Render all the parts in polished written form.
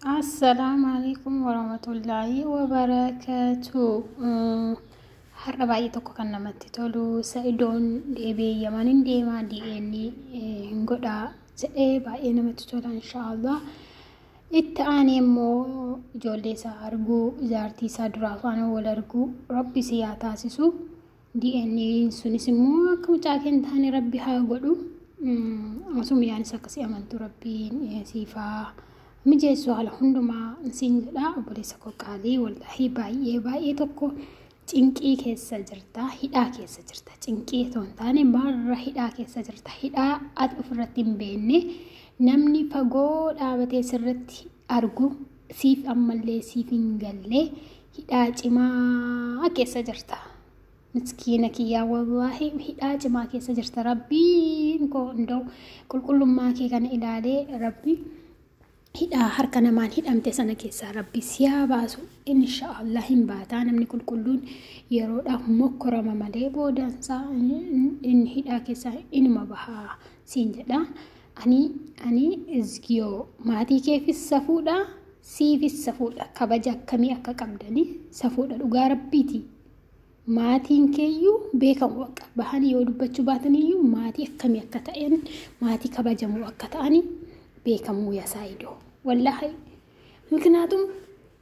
Assalaamu alaikum warahmatullaahi wabarakaatu. Har'a baay'ee tokko kan namatti tolu Sa'idoon deebi'ee Yamaniin deemaa DNA hin godhaa jedhee baay'ee namatti tola inshaallah. Itti aanee immoo ijoollee isaa arguu jaartii isaa duraa faana wal arguu rabbi si haa taasisu. DNA sunis immoo akka mucaa kee hin taane rabbi haa godhu. Sumayyaanis akkasii amantu rabbiin siifaa mijeessu haala hundumaa siin jedha obboleessa koo qaalii wallaahi baay'ee baay'ee tokko cinqii keessa jirta hidhaa keessa jirta cinqii otoo hin taane marra hidhaa keessa jirta hidhaa ati ofirratti hin beekne namni fagoo dhaabatee sirratti argu siif ammallee siif hin galle hidhaa cimaa keessa jirta. Miskiina kiyyaa wallaahi hidhaa cimaa keessa jirta rabbiin koo hunda'u qulqullummaa kee kana ilaalee rabbi hidhaa harka namaan hidhamte sana keessaa rabbi siyaa baasu inshaallah hin baataa namni qulqulluun yeroodhaaf mokkorama malee boodansaa inni hidhaa keessaa inuma bahaa siin jedha. Ani izgiyoo maatii keefis safuudha siifis safuudha kabaja akkamii akka qabdanii safuudha dhugaa rabbiiti. Maatiin keeyyuu beekamu bakka bahanii yoo dubbachuu baataniyyuu maatii akkamii akka ta'an maatii kabajamoo akka ta'anii beekamuu yaa Saayidoo. Wallaahi miknaatum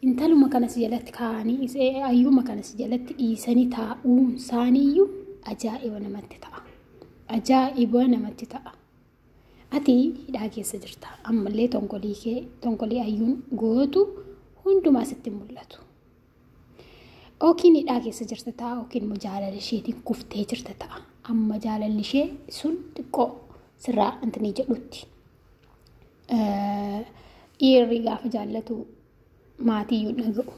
intaluma kanas jalatti kaa'anii ayyuma kanas jalatti dhiisanii taa'uun isaaniiyyuu ajaa'iba namatti ta'a. Ajaa'iba namatti ta'a. Ati hidhaa keessa jirta. Ammallee tonkolii kee tonkolii ayyuun gootu hundumaa sitti mul'atu. Yookiin hidhaa keessa jirta ta'a yookiin immoo jaalala isheetiin kuftee jirta ta'a. Amma jaalalli ishee sun xiqqoo sirraa intinii jedhutti. Dhiirri gaafa jaallatu maatiiyyuu dhaga'u.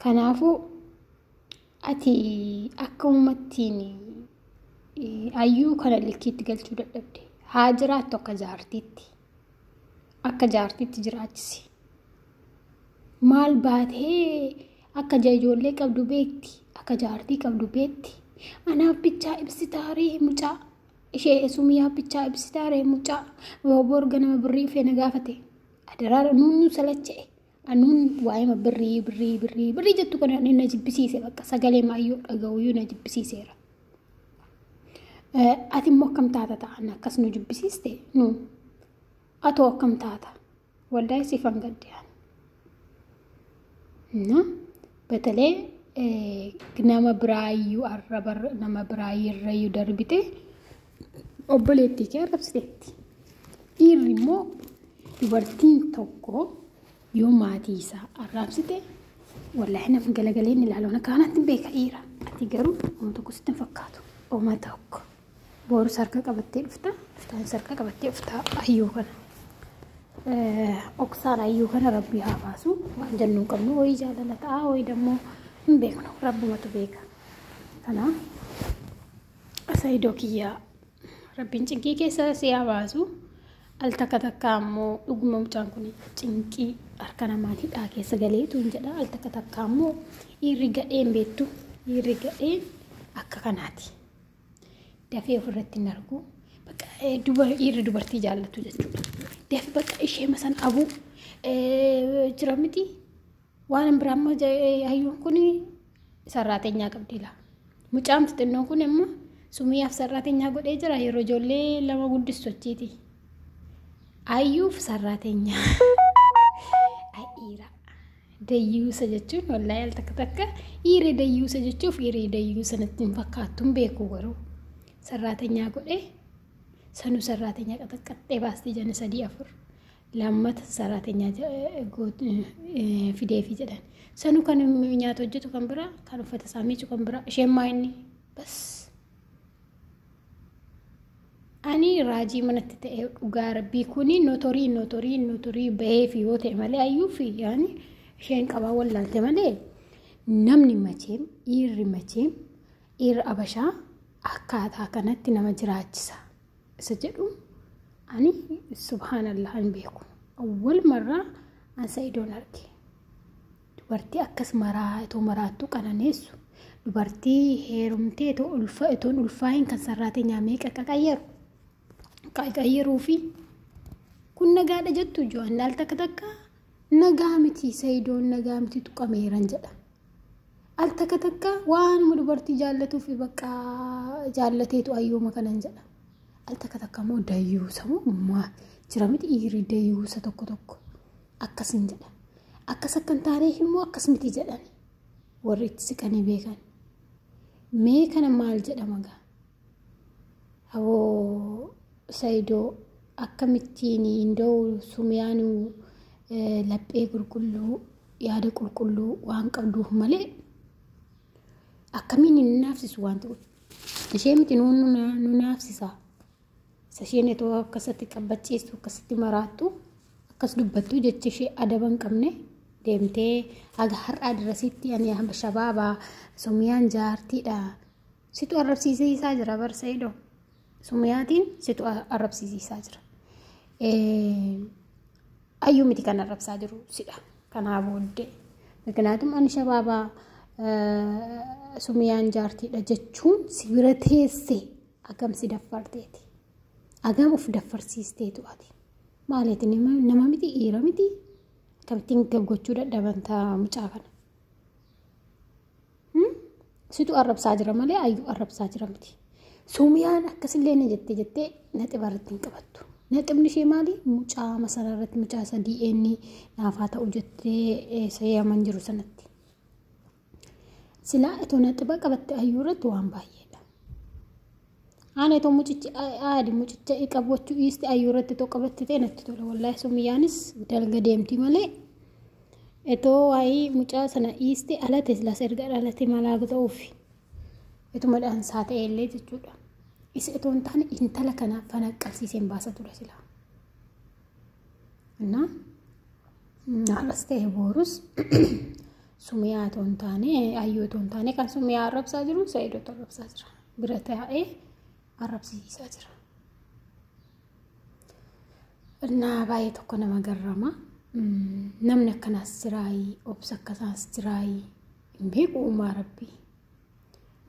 Kanaafuu ati akka uummattiin ayyuu kana likkiitti galchuu dadhabde haa jiraattu akka jaartiitti. Akka jaartiitti jiraachisi. Maal baatee akka ijoollee qabdu beekti. Akka jaartii qabdu beekti. Anaaf bichaa ibsitaaree mucaa. Ishee Sumayyaa bichaa ibsitaaree mucaa. Yoo ganama birrii feena gaafate. Adaraa nuun salacha'e. Anuun waa'ee birrii birrii birrii birrii jettu kana na jibbisiise bakka sagalee maayyoo dhaga'uyyuu na jibbisiiseera. Ati immoo akkam taata ta'an akkas nu jibbisiiste nu atoo akkam taata wallaahi siifan gadde እና በተለይ nama biraayyuu arraba nama biraayyuu darbite obboleettii kee arrabsiteetti. Dhiirri immoo dubartiin tokko yoo maatii isaa arrabsite wallaahi namni galagalee inni ilaalu akka kanatti beeka dhiira. Ati garuu oma tokko sitti hin fakkaatu. Oma tokko. Boru harka qabattee dhufta. Dhuftaan harka qabattee dhufta ayyuu kana. Oksaan ayyuu kana rabbi haa baasu. Waan jennu hin qabnu wayii jaalala ta'a wayii dammoo hin beeknu rabbumatu beeka. Kanaaf Saayidoo kiyyaa rabbiin cinqii keessa si haa baasu. Al takka takka ammoo dhuguma mucaan kun cinqii harka namaan hidhaa keessa galeetu hin jedha. Al takka takka ammoo dhiirri gadheen beektu dhiirri gadheen akka kanaati. Dafee ofirratti hin argu. Bakka dhiirri dubartii jaallatu jechuudha. Dafee bakka ishee masan abuu jira miti. Waan biraa ammoo hayyuun kun sarraatenyaa qabdi laa. Mucaan xixinnoon kun immoo Sumayyaaf sarraatenyaa godhee jira yeroo ijoollee lama guddistu achiiti. Ayyuuf sarraatenyaa. Dhiira. Dayyuusa jechuun wallaahi al takka takka dhiirri dayyuusa jechuuf dhiirri dayyuusa natti hin fakkaattu hin beeku garuu. Sarraatenyaa godhee sanuu sarraatenyaa qaxaqqaxxee baastee jana 3 4 lammata sarraatenyaa fideefi jedhan. Sanuu kan nyaata hojjetu kan biraa kan uffata isaa miicu kan biraa isheen maa inni bas. Ani raajii manatti ta'e dhugaa rabbii kuni notorii notorii notorii baheefi yoo ta'e malee ayyuufi yaani isheen qabaa wallaalte malee namni macheem dhiirri macheem dhiirri abashaa akkaataa kanatti nama jiraachisa isa jedhu ani subhaanallah hin beeku. Awwal marraa an Sa'idoon arge. Dubartii akkas maraatoo maraattuu qananeessu dubartii heerumtee itoo ulfaayin kan sarraatenyaa meeqa qaqayyaru. Qayyaruu fi Kun nagaadha jettu ijoolleen al takka takka nagaa miti Sa'idoon nagaa miti tuqameeran jedha. Al takka takka waanuma dubartii jaallatuuf bakka jaallateetu ayyooma kanan jedha. Al takka takka immoo dayyuusa moo jira miti dhiirri dayyuusa tokko tokko akkasin jedha. Akkas akka hin taaneef immoo akkas miti jedhan warri itti siqanii beekan. Mee kana maal jedhama gaa? Aboo Sa'idoo akkamittiin indoo Sumiyaanuu laphee qulqulluu yaada qulqulluu waan qabduuf malee akkamiin hin naafsisu wanti kun. Ishee miti nu naafsisa. Isa isheen itoo akkasatti qabbachiistu akkasitti maraattu akkas dubbattu jecha ishee adaba hin qabne deemtee haga har'aa dirasitti ani shabaabaa Sumiyaan jaartiidha. Situ arrabsiisaa jira bar Sa'idoo. Sumiyaatiin situ arrabsiisaa jira. Ayyuu miti kan arrabsaa jiru sidha. Kanaa booddee. Miknaatum ani shabaabaa Sumiyaan jaartiidha jechuun si bira teesse agam si daffarteeti. Agam of daffarsiisteetu ati. Maaliiti nama miti dhiira miti akkamittiin gochuu dadhaban ta'a mucaa kana. Situ arrabsaa jira malee ayyuu arrabsaa jira miti. Sumiyaan akkasillee na jettee jettee naxiba irratti hin qabattu. Naxibni ishee maali? Mucaa masaraa irratti mucaa isa DNA naafaa ta'u jettee seeyaman jiru sanatti. Silaa itoo naxiba qabatte ayyuu irratti waan baay'eedha. Ana itoo mucichi aadi mucicha qabachuu dhiiste ayyuu irratti itoo qabatte ta'e natti tola. Wallaahi Sumiyaanis dalga deemti malee itoo waayii mucaa sana dhiiste alate silaas erga dhalate malaa ta'uufi. Ituma dhaansaa ta'e illee jechuudha. Isa itoo hin taane intala kana fanaqqalsiiseen baasa ture silaa. Innaa har'as ta'e boorus Sumiyaa itoo hin taane ayyuu itoo hin taane kan Sumiyaa arrabsaa jiru Sa'idootu arrabsaa jira. Bira taa'ee arrabsiisaa jira. Innaa baay'ee tokko nama garrama. Namni akkanaas jiraayi obsa akkanaas jiraayi hin beeku uumaa rabbii.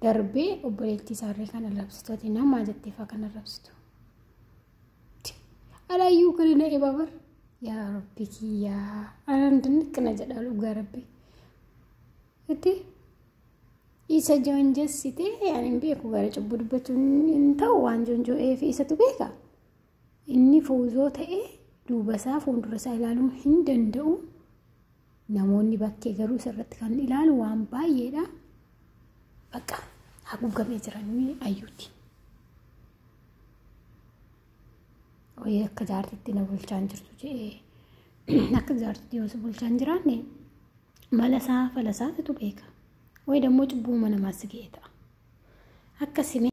Darbee obboleettii isaarree kan arrabsitu ati namaa jettee fa'aa kan arrabsitu. Alaayyuu kana na eeba bar. Yaa rabbi kiyyaa anaan dinniqqina jedha dhugaa rabbi. Itti isa joonjessite ani hin beeku gara cubbuu dubbachuun hin ta'u waan joonjo'ee fi isatu beeka. Inni fuuzoo ta'e duuba isaa fuuldura isaa ilaaluu hin danda'u. Namoonni bakkee garuu isarratti kan ilaalu waan baay'eedha. Bakka haguugamee jiran ayyuuti. Wayii akka jaartitti na bulchaan jirtu jedhee akka jaartitti yoo si bulchaan jiraanne mala isaa fala isaatu beeka. Wayii dammoo cubbuu namaas ga'ee ta'a. Akkasii.